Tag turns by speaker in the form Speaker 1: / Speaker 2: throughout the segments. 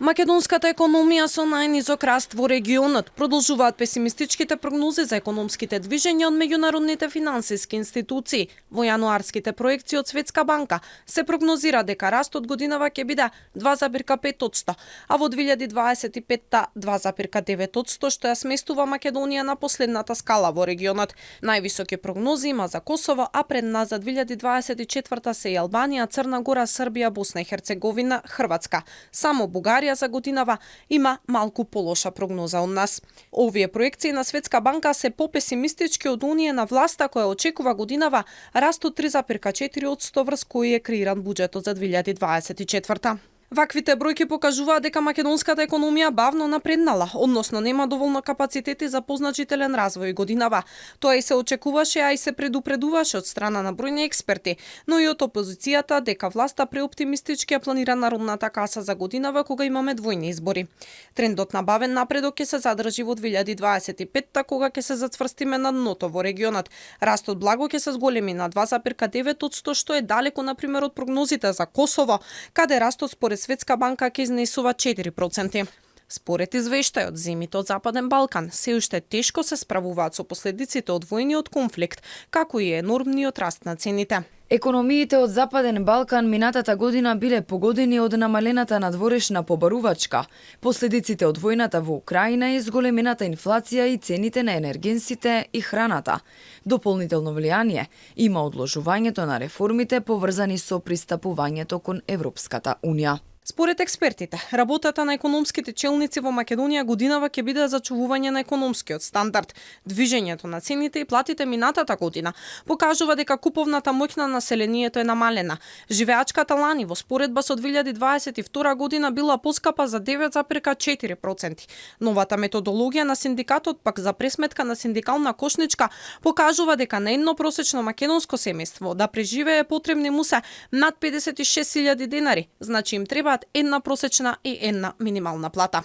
Speaker 1: Македонската економија со најнизок раст во регионот продолжуваат песимистичките прогнози за економските движења од меѓународните финансиски институции. Во јануарските проекции од Светска банка се прогнозира дека растот годинава ќе биде 2,5%, а во 2025 2,9%, што ја сместува Македонија на последната скала во регионот. Највисоки прогнози има за Косово, а пред нас за 2024 се и Албанија, Црна Гора, Србија, Босна и Херцеговина, Хрватска. Само Бугарија за годинава има малку полоша прогноза од нас. Овие проекции на Светска банка се попесимистички од оние на власта која очекува годинава раст од 3,4% врз кој е креиран буџетот за 2024. Ваквите бројки покажуваат дека македонската економија бавно напреднала, односно нема доволно капацитети за позначителен развој годинава. Тоа и се очекуваше, а и се предупредуваше од страна на бројни експерти, но и од опозицијата дека власта преоптимистички ја планира народната каса за годинава кога имаме двојни избори. Трендот на бавен напредок ќе се задржи во 2025 кога ќе се зацврстиме на дното во регионот. Растот благо ќе се зголеми на 2,9%, што е далеко на пример од прогнозите за Косово, каде растот според Светска банка ќе изнесува 4%. Според извештајот, земјите од Западен Балкан се уште тешко се справуваат со последиците од војниот конфликт, како и енормниот раст на цените.
Speaker 2: Економиите од Западен Балкан минатата година биле погодени од намалената надворешна побарувачка, последиците од војната во Украина и зголемената инфлација и цените на енергенсите и храната. Дополнително влијание има одложувањето на реформите поврзани со пристапувањето кон Европската Унија.
Speaker 1: Според експертите, работата на економските челници во Македонија годинава ќе биде зачувување на економскиот стандард. Движењето на цените и платите минатата година покажува дека куповната моќ на населението е намалена. Живеачката лани во споредба со 2022 година била поскапа за 9,4%. Новата методологија на синдикатот пак за пресметка на синдикална кошничка покажува дека на едно просечно македонско семејство да преживее потребни му се над 56.000 денари, значи им треба една просечна и една минимална плата.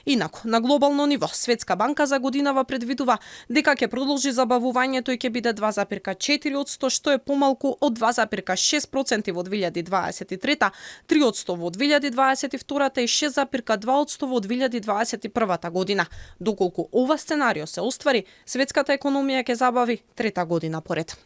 Speaker 1: Инаку, на глобално ниво, Светска банка за годинава предвидува дека ќе продолжи забавувањето и ќе биде 2,4%, што е помалку од 2,6% во 2023, 3% во 2022 и 6,2% во 2021 година. Доколку ова сценарио се оствари, светската економија ќе забави трета година поред.